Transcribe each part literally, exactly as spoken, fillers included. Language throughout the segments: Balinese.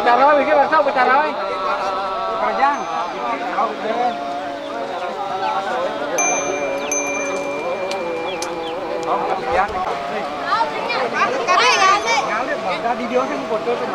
Tarawih, kita tahu tarawih. Kerjaan. Tadi dia kan foto tuh.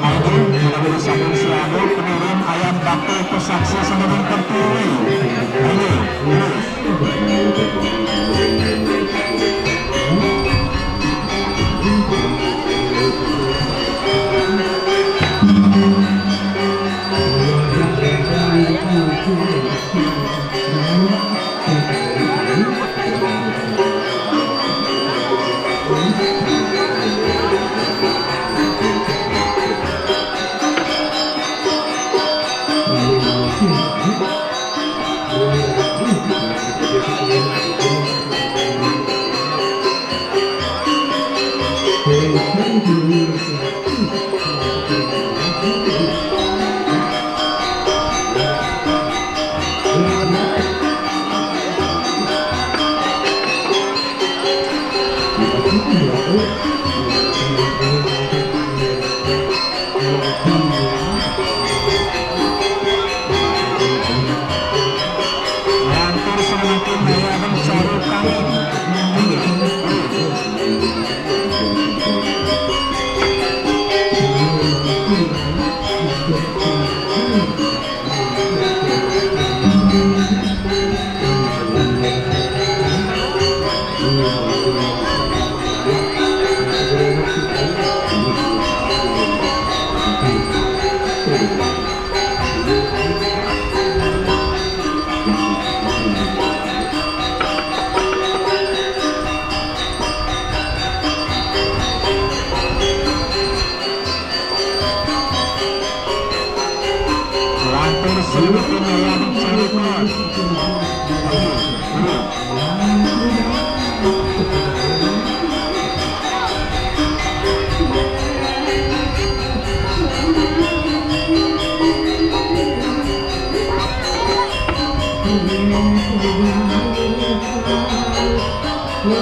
Agung, mudah-mudahan sampun selalu penurun ayam bakti itu sukses menurun terpilih. Ayo, terus. Lantur seluruh wilayah Cirebon. Ayo, ayo. Lantur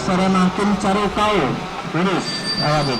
sareng mangkin carukau. Lurus, awanin.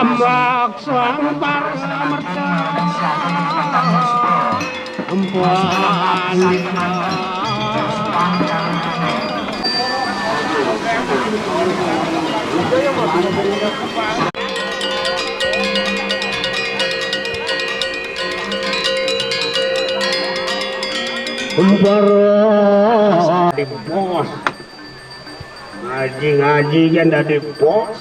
Ambak sang para merta. Empuan. Empara. Di bos. Ngaji-ngaji kan dadi bos.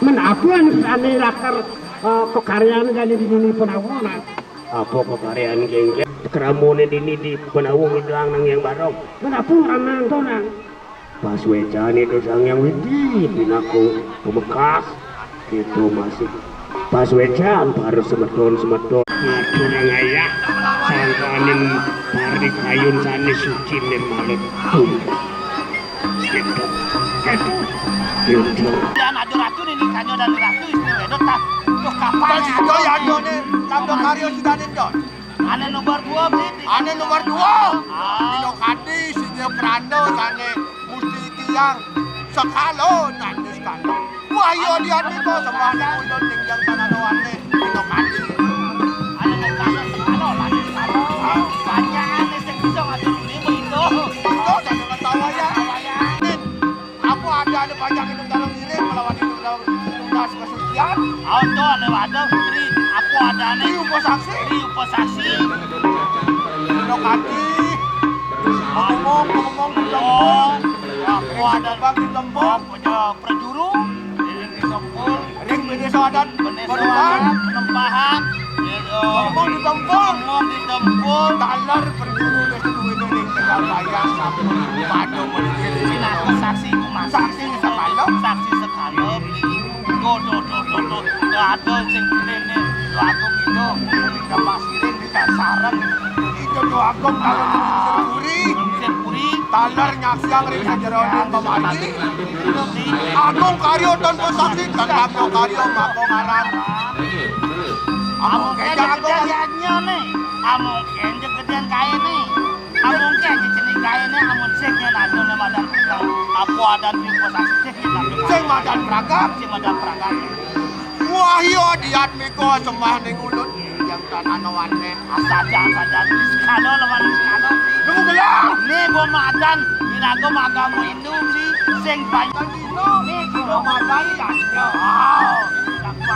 Men apa anu ane lakar, eh, pakaryan jani di dini Penawung, nah? Apa pakaryan, Géng? Kramane dini di Penawung ilang nang Hyang Barong. Men apa ngaran to, nang? Pasuécan Ida Sang Hyang Widhi pinaka pamekas. Kéto masih pasuécan para semeton-semeton. Ngaturang ayah sangkaning parikayun sané suci nirmala. Kéto, kéto, kéto. Dan ada ratu nini kanyo dan ratu istri wedok tah. Duh, kapan? Tah sida ya adone, Labda Karya sudaning don. Ané nomor dua berarti. Ané nomor dua. Ah. Dina kadi sing pranda sané musti tiyang sekala nandis kala. Wah, iya diatmiko sembah ning ulun ning jang tanah dawane dina kadi. Ané nomor sekala lagi sekala. Banyak ané sing bisa ngatur ini begitu. Itu saja ketawa ya. Apa ada, ada banyak itu dalam diri melawan itu dalam tugas kesucian. Auto ada, ada putri, apa ada nih? Di upasaksi. Di upasaksi. Lokasi. Ngomong, ngomong di tempur. Oh. Apa ada? Bang di tempur. Apa ada? Prajuru. Di tempur. Ring bendesa adat. Bendesa adat. Penempahan. Iya. Ngomong di tempur. Ngomong di tempur. Taler prajuru desa duwene ring Tegal Bayang sampun pada mriki. Saksi, saksi sekala. Saksi sekala. Duh, duh, duh, duh, duh. Duh, aduh, sing kene. Duh, aduh, gitu. Kita pasirin, kita sareng. Itu duh agung taler Sirpuri. Sirpuri. Taler nyaksiang ring sajeroning pamargi. Agung karya tanpa saksi, tanpa karya maka ngaran. Amun kéné jago gedén yadnya né. Amun kéné gedén kaé né. Amun kéné cenik kaé né, amun sing nyén anu né madan tukang. Apa adan ring posasi sing nyén anu. Sing madan pragat. Sing madan pragat. Wahyu diatmika sembah ning ulun. Yang tanah nawane. Asajan, asajan. Sekala lawan sekala. Nemu gelah. Né bo madan, iraga magama Hindu beli sing banyak. Né guru madan ya.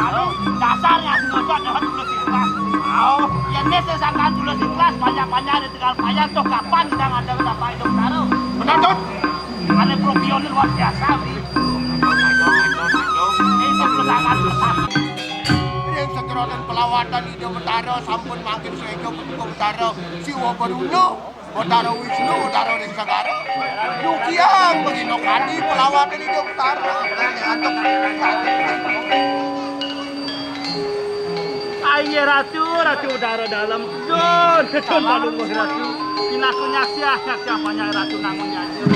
Oh, dasar ya ngocok dengan tulus ikhlas. Oh, ya né sing sangkan tulus ikhlas banyak-banyak ada tegal payah toh kapan kita ngadep Bapak Indo Betara. Benar, Dut. Ada propion luar biasa, Bli. Ini sebelum sangat besar. Ring segeroning pelawatan Ida Betara sampun mangkin seja Punika Betara Siwa Baruna, Betara Wisnu, Betara ring segara. Dugiang begina kadi pelawatan Ida Betara. Aye Ratu, Ratu Udara Dalem. Dun, dun, Ratu. Pinaku nyaksiah, nyaksiah banyak Ratu nangun nyaksiah.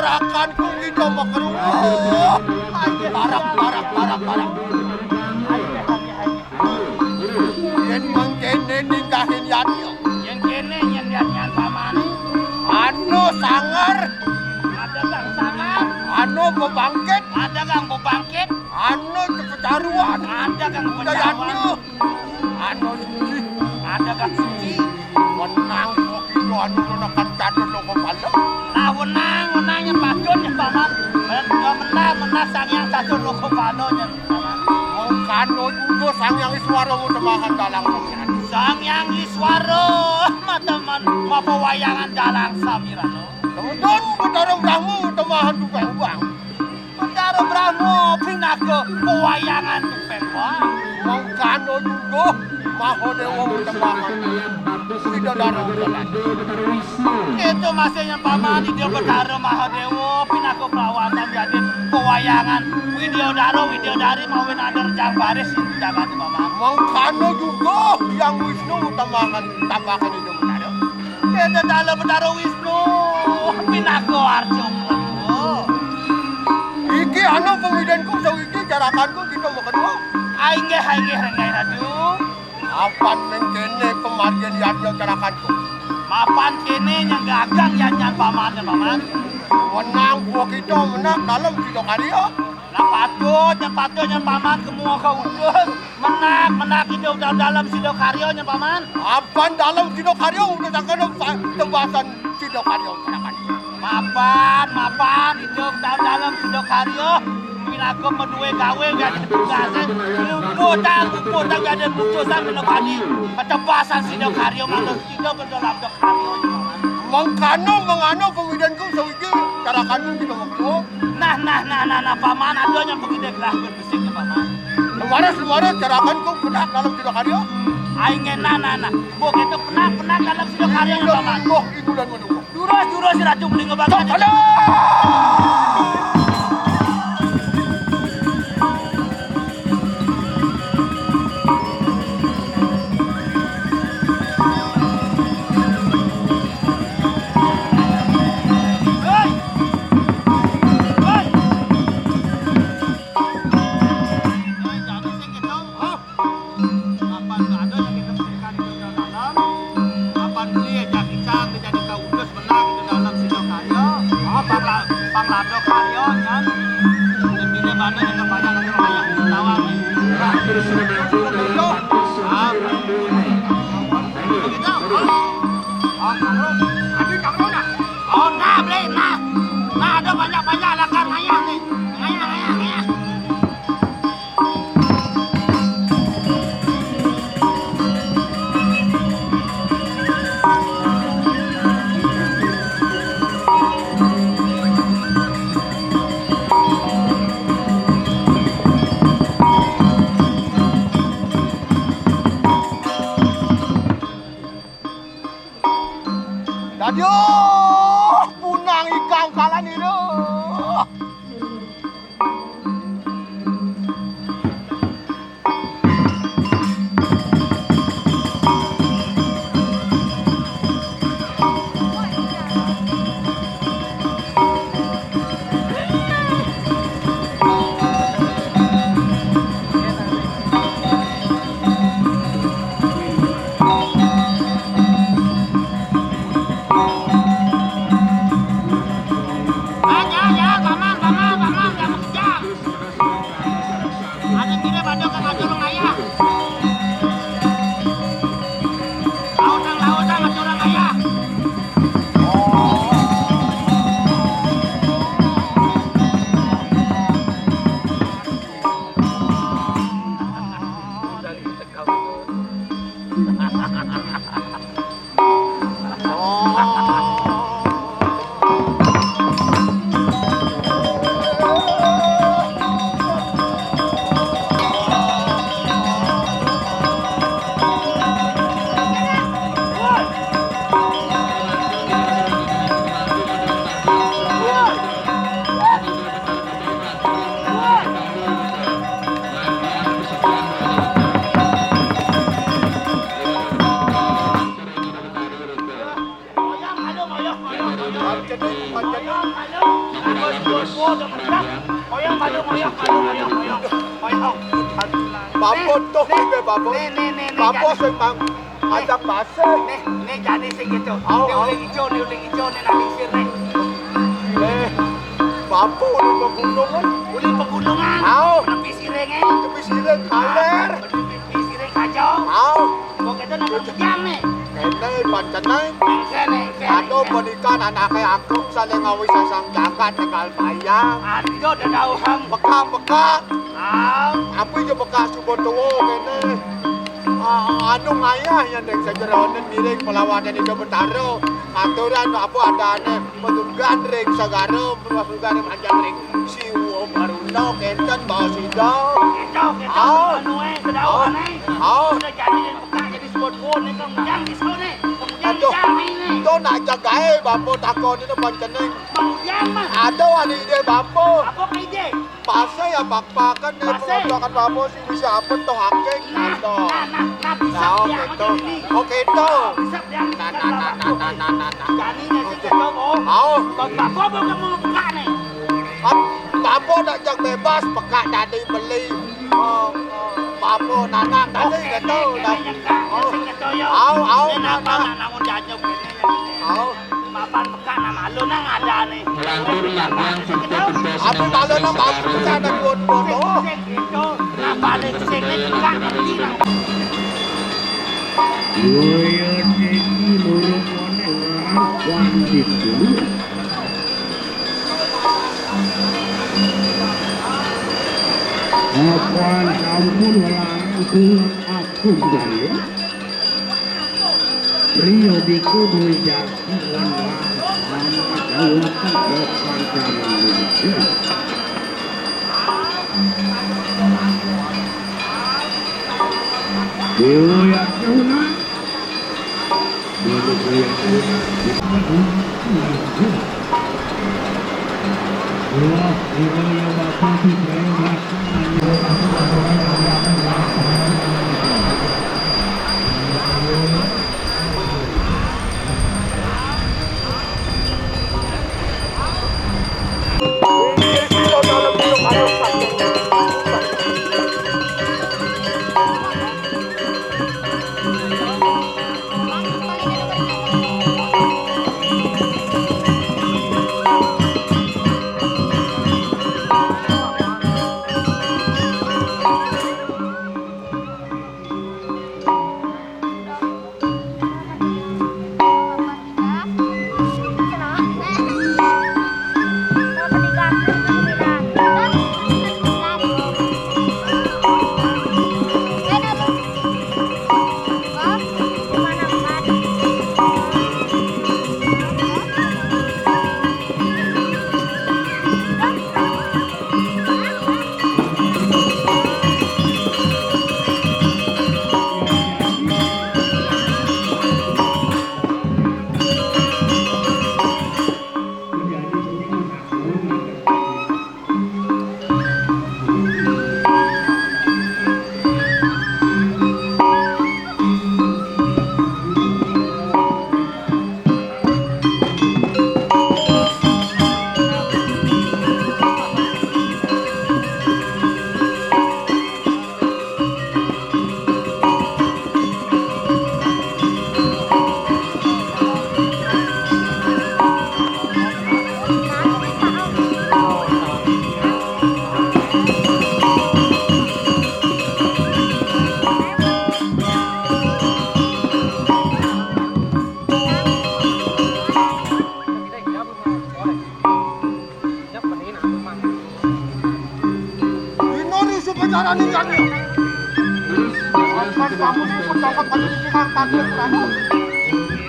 Rakanku kita makrungu. Barak, barak, barak, barak. Yén mangkéné ninggahin yadnya. Yén kéné, yén yadnya pamané. Anu sangar. Ada kang sangar. Anu bebangkit. Ada kang bebangkit. Anu kepecaruan. Ada kang kepecaruan. Anu suci. Ada kang suci. Wenang kok itu anu nekan catur loko pala. Nah, wenang, wenang yang patut ya, Paman. Menang, menang Sang Hyang catur loko pala ya, Paman. Mengkano juga Sang Hyang Iswara mau temahan dalang Sang Hyang. Sang Hyang Iswara, mah teman, mau pewayangan dalang samirana. Kemudian Betara Brahma mau temahan juga ubang. Betara Brahma pinaka pewayangan tupeng, Bang. Mangkana juga Mahadéwa utambahan Widodara. Itu masihnya Paman, Ida Betara Mahadéwa pinaka pelawatan yadin pewayangan Widodara, Widodari mawi nader jang baris ing jagat, Paman. Mangkana juga Hyang Wisnu utambahan tambahan Ida Betara. Ida Dala Betara Wisnu pinaka arca kedua. Iki anu pangidénku sawiji, carakanku kita makedua. Ainggih, ainggih, Renggai Ratu. Apan mengkéné pamargin yadnya carakanku. Mapan kéné nyenggagang yadnyan Paman, Paman. Wenang buah kita menak dalam sida karya. Lah patut, nyén patut, nyén Paman kemu ka utus. Menak, menak kita udah dalam sida karya, nyén Paman. Apan dalam sida karya udah sakana pa-, tebasan sida karya carakan. Mapan, mapan, kita udah dalam sida karya. Pinaka madué gawé, wiadin tugasé. Luputang, luputang, wiadin putusan, pinaka badi. Tebasan sida karya, manut kita ke dalam sida karya, nyén Paman. Mengkana, mengana, pangidénku sawiji, carakanku kita makedua. Nah, nah, nah, nah, nah, Paman, ada nyén pangidé gelah. Sing, Paman. Lewaris, lewaris, carakanku penak dalam sida karya. Ai ngena, nah, nah. Mbok itu penak, penak dalam sida karya, Paman. Mbok iku lan menunggu. Durus, durus, Ratu Belinga Bakal. Cok, ada. Hei! Hei! Nah, jadi sing kéto, oh. Kapan ada yang kita berikan di dalam? Kapan beli ya, jadi cang, jadi kau utus menang di dalam sida karya. Oh, pangla-, panglado karya, kan? Dipilih pada yang terbanyak dari wayah lawan. Nah, terus menang. Ah. Begitu, oh. Oh, kamu. Aduh, kamu dah. Oh, nah, beli, nah. Nah, ada banyak-banyak lakar ngayah nih. Ngayah, ngayah, ngayah. Dadi, oh, punang ikang kalan ira. Ah, ya, ya, paman, paman, paman, jangan kejam. Ada kira pada kang aja orang ayah. Lautang, lautang, aja orang ayah. Waduh, udah. Oyong, aduh, oyong, aduh, oyong, oyong. Oyong. Aduh. Bapa tuh, Nih, Bapa. Nih, nih, nih, nih, Bapa jadi. Sing mang ajak basa. Nih, nih, jadi sing gitu. Au, Nih, au. Uling ijo, nih, uling ijo, nih, nang sisir, nih. Eh, Bapa uli pegunungan. Uli pegunungan. Au. Tepi siring, eh. Tepi siring, kaler. Tepi siring, kacau. Au. Kok gitu, nang kerjaan, nih. Kéné pancén, Néng. Engké, nih, engké, Aduh, engké. Benikan anaké aku saling ngawis sasang jagat tegal bayang. Aduh, dadauhan. Pekak-pekak. Ah. Apa aja pekak suba tuwa kéné. Ah, anu ngayah ya, Néng, sajeroning miring pelawanan Ida Betara. Aturan apa adané, panugrahan ring segara, panugrahan ring manjang ring Siwa Baruna, kénten baos Ida. Kéto, kéto, Ah. Anu, eh, dadauhan, eh. Ah. Udah jadi pekak, jadi suwun-suwun, nih, Kang Ujang, di sini. Kang Ujang, Aduh, di sini. To nak jagaé, Bapa takon ini pancén, Néng. Kang Ujang, mah. Aduh, ada ide, Bapa. Apa ké ide? Pasé ya, pak-pakan, eh, Pasé. Pengontrakan Bapa sing bisa apa to, haking, Nah, aduh. Nah, nah, nah, bisa Nah, dia oke, to. Ini. Oke, to. Bisa dia Nah, nah, nah, nah, nah, nah, nah, nah. Jadinya sih, Oke. Kéto, oh. Au. Bang Bapa mau kamu buka, nih. Ap-, Bapa nak jak bebas, pekak dadi beli. Oh, oh. Bapa nanam dadi Oke, kéto, oke, dah. Oke, oke, Oh. Oke, oke, yo. Au, au, Ini nah, napa nah. Nak nangun janjok ini, ya? Au. Mapan pekak nama lu nang ada nih. Ngelantur magang Abi malu nang bagus, ada kuat-kuat, oh. Sing, sing, itu. Nah, balik sini juga nanti, nah. Yoyo, Deki, loro koné, wah, wah, gitu. Apa sampun larang kula aku bali? Priya diku duwe jati lan larang dawuh bukan jalan. Dewa Yatuna. Dina risu pacaran ninggalnya. Akan kamu ikut dapat pada pikiran takdir Prabu.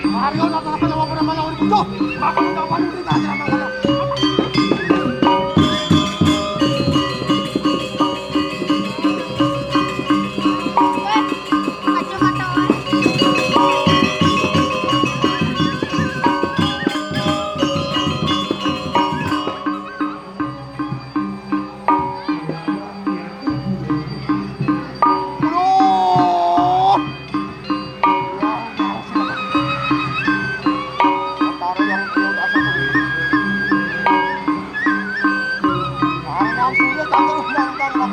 Mario nata nata nyawa pada malam hari butuh. Maka mendapat berita aja sama saya.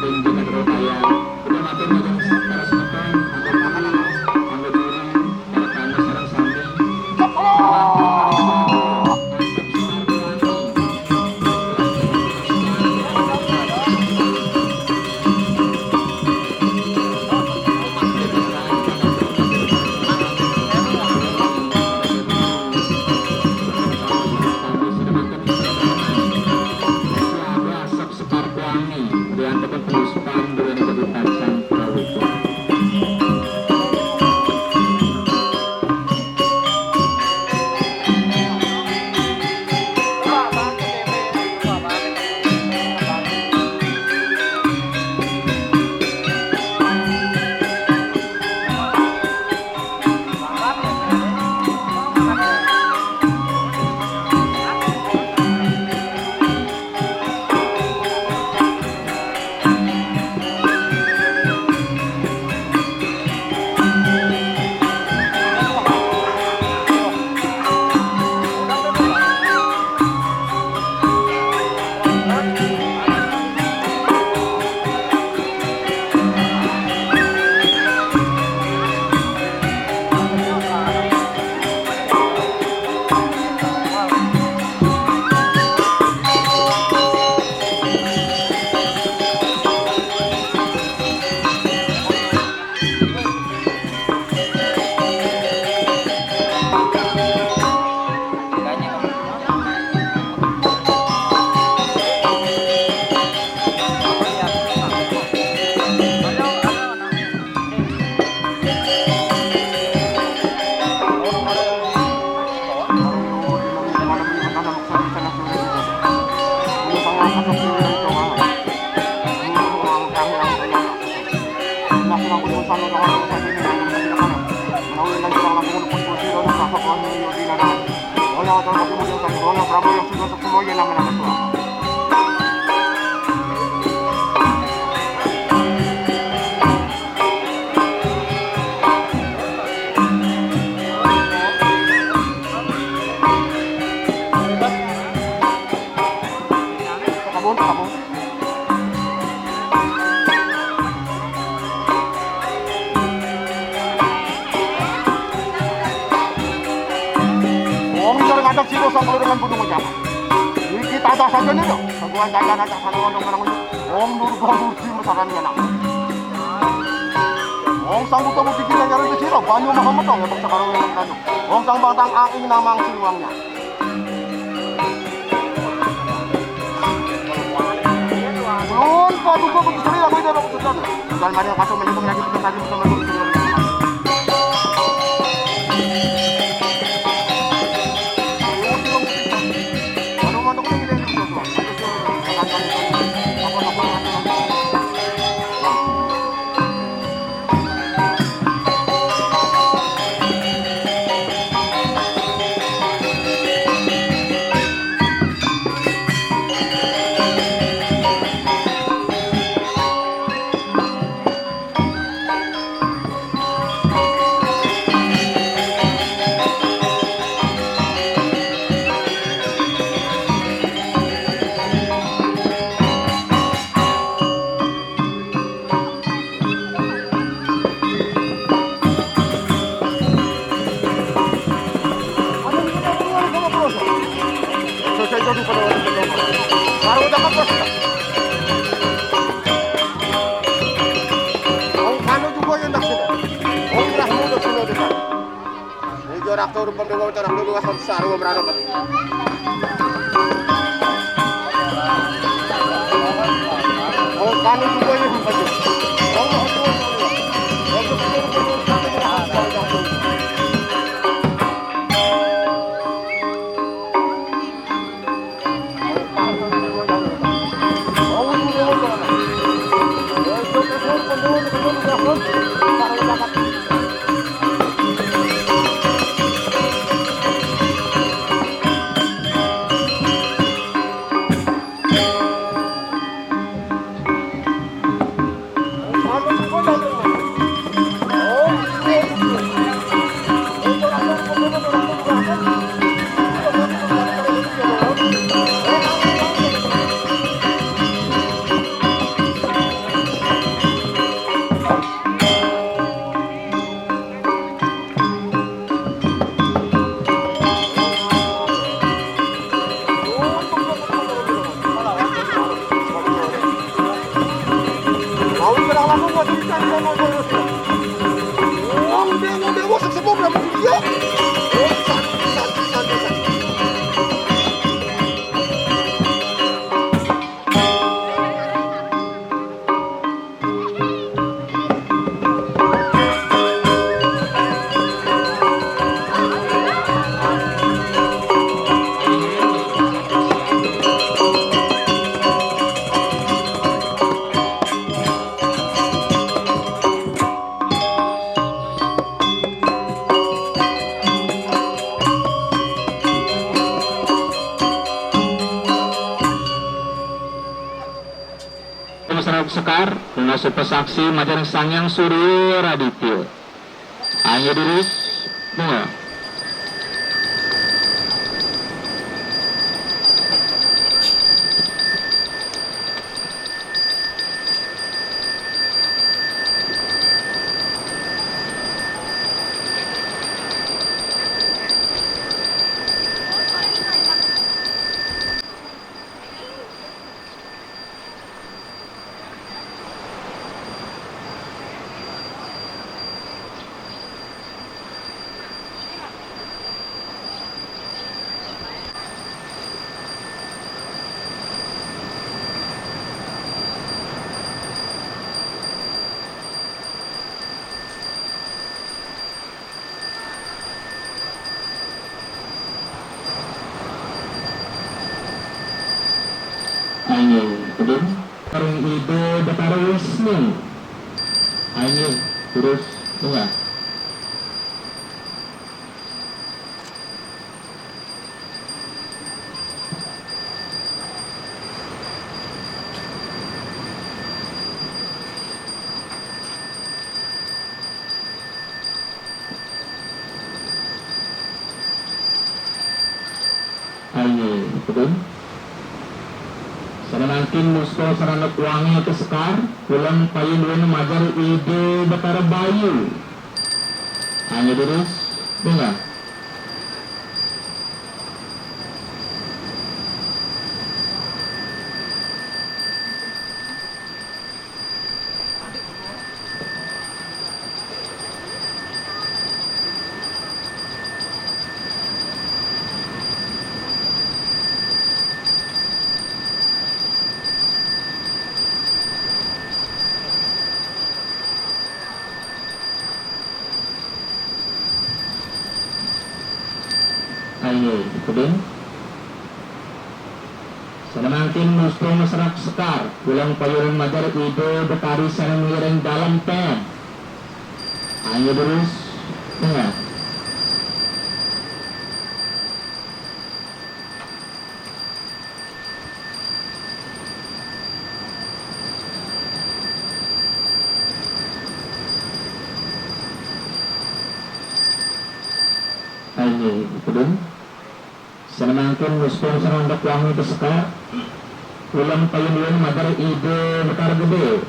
ring jagat Rotaya. Kita matur majeng para semeton, matur nuwun, anggota juri, para tamu sareng sami. Sekar Pelangi, diantepan penyusupan bulan kebutan sang Prawitan. Wong iki arep ngadeg sira saka loro lan gunung Mencak. Iki tata saja nih, lho. Sangguan jajan acak satu orang menang. Wong Nurba Murti mesaran ya, nak. Wong sanggup kamu bikin ajaran ke sira, banyu maha metong ya, bangsa karo yang banyu. Wong sang bantang angin namang siluangnya. Nuwun paduka Bukit Suri, aku itu Bukit Suri. Dan mari aku menyentuh lagi, kita tadi bersama Bukit Suri. Aduh, mantuk ini, ini, ini, ini. Wong kanu juga yang tak sini. Wong rahmu tak sini kita. Wong jarak tuh rupa dewa, jarak tuh dewa, samsara, wong merana. Sekar, nunas upasaksi majeng Sang Hyang Surya Raditya. Anggi durus, bunga. Anggi, kedun. Ring Ida Betara Wisnu. Anggi, terus, bunga. Ayo, betul. Sané mangkin musto sarana kuwangi kesekar, kuleng payun wena majar Ida Betara Bayu. Ayo, terus, bunga. Ayo, Pudin. Sané mangkin musto maserak sekar, kuleng payun majar Ida Betari sané ngiring dalem pén. Ayo terus, tengah. Ayo, Pudin. Sané mangkin musto sarana kuwangi kesekar, kuleng payun wena majar Ida Betara Gedé.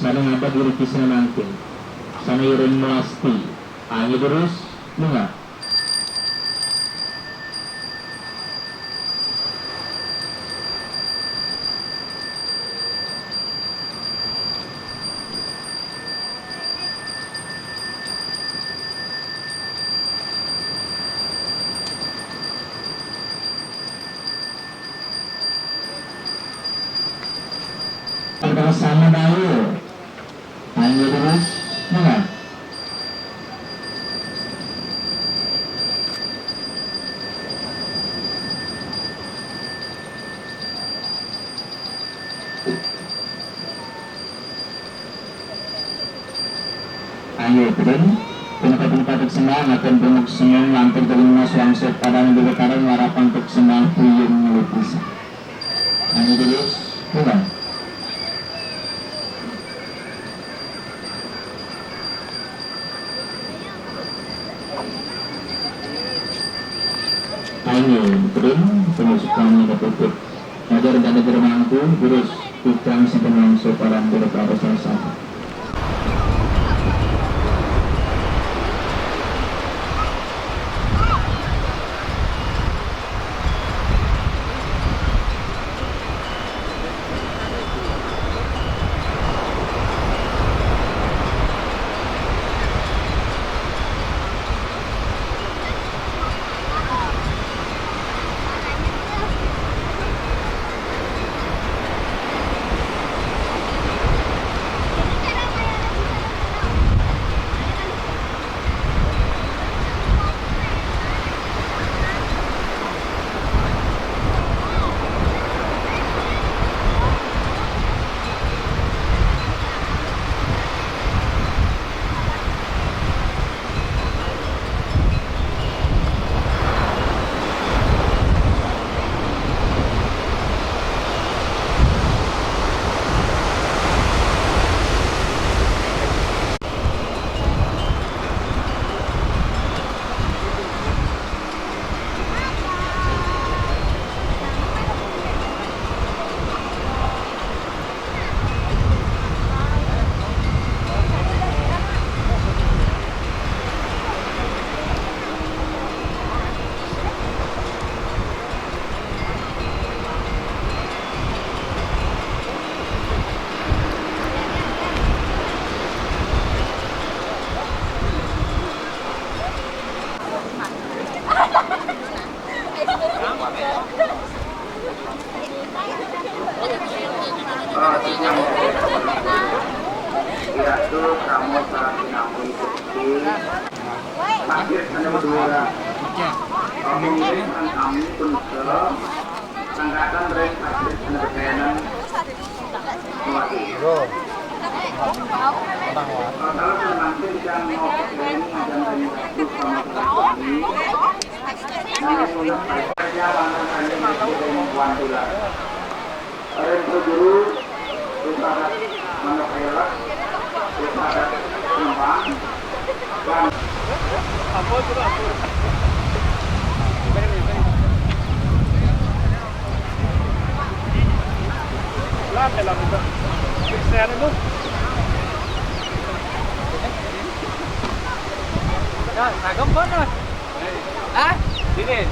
Sané ngadeg iriki sané mangkin. Sané iring melasti. Ayo terus, bunga. Sama daya. Ayo terus, bunga. Ayo, Pudin. Punapa-punapa tuk sembah, ngaten punuk sembah, lantur jalan mas wangsul padang dewekara ngarapan tuk sembah puyung ngelukis. Ayo, terus, Pudin. Ayo, Pudin, punuk sembah, ngaten punuk. Majar dana jermangku, terus, tukang simpen wangsul padang dewekara sama-sama. Pemimpin kami pun ke angkatan ring Pasir Penebenen. Bro. Tenang, Wan. Kalau nanti bisa mau ke sini, ada yang satu sama sekali. Nah, itu yang saya, saya mana saya yang mau buat dulu. Ring Guru, Desa Adat Manuk Elek, Desa Adat Kembang, dan Nah, sagem pun, Mas. Hah? Sini.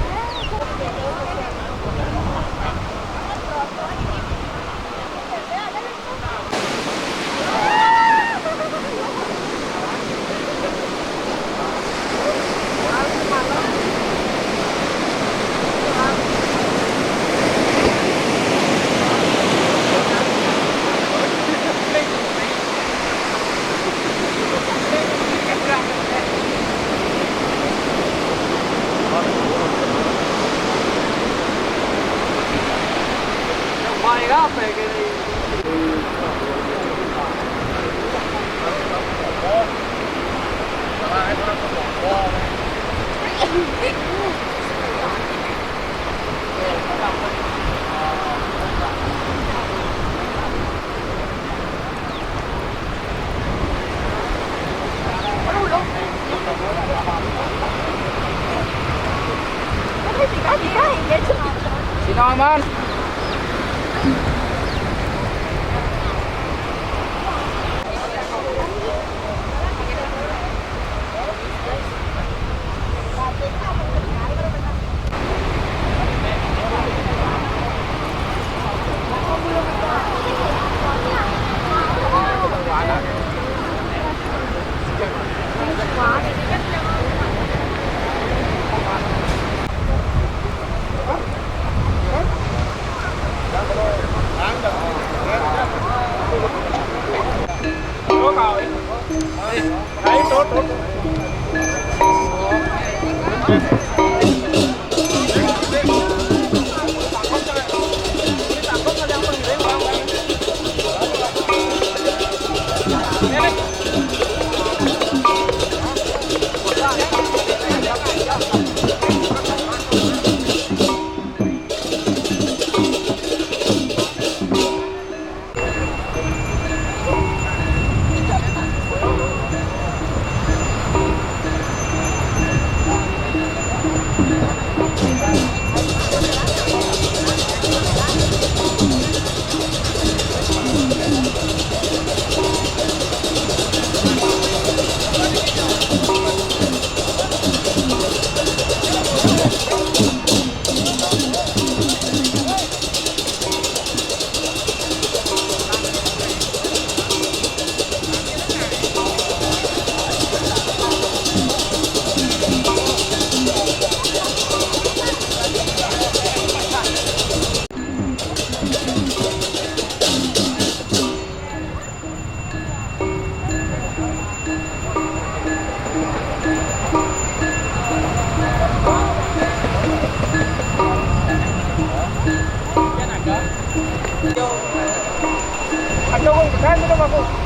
Sino man? Aduh, saya minum aku.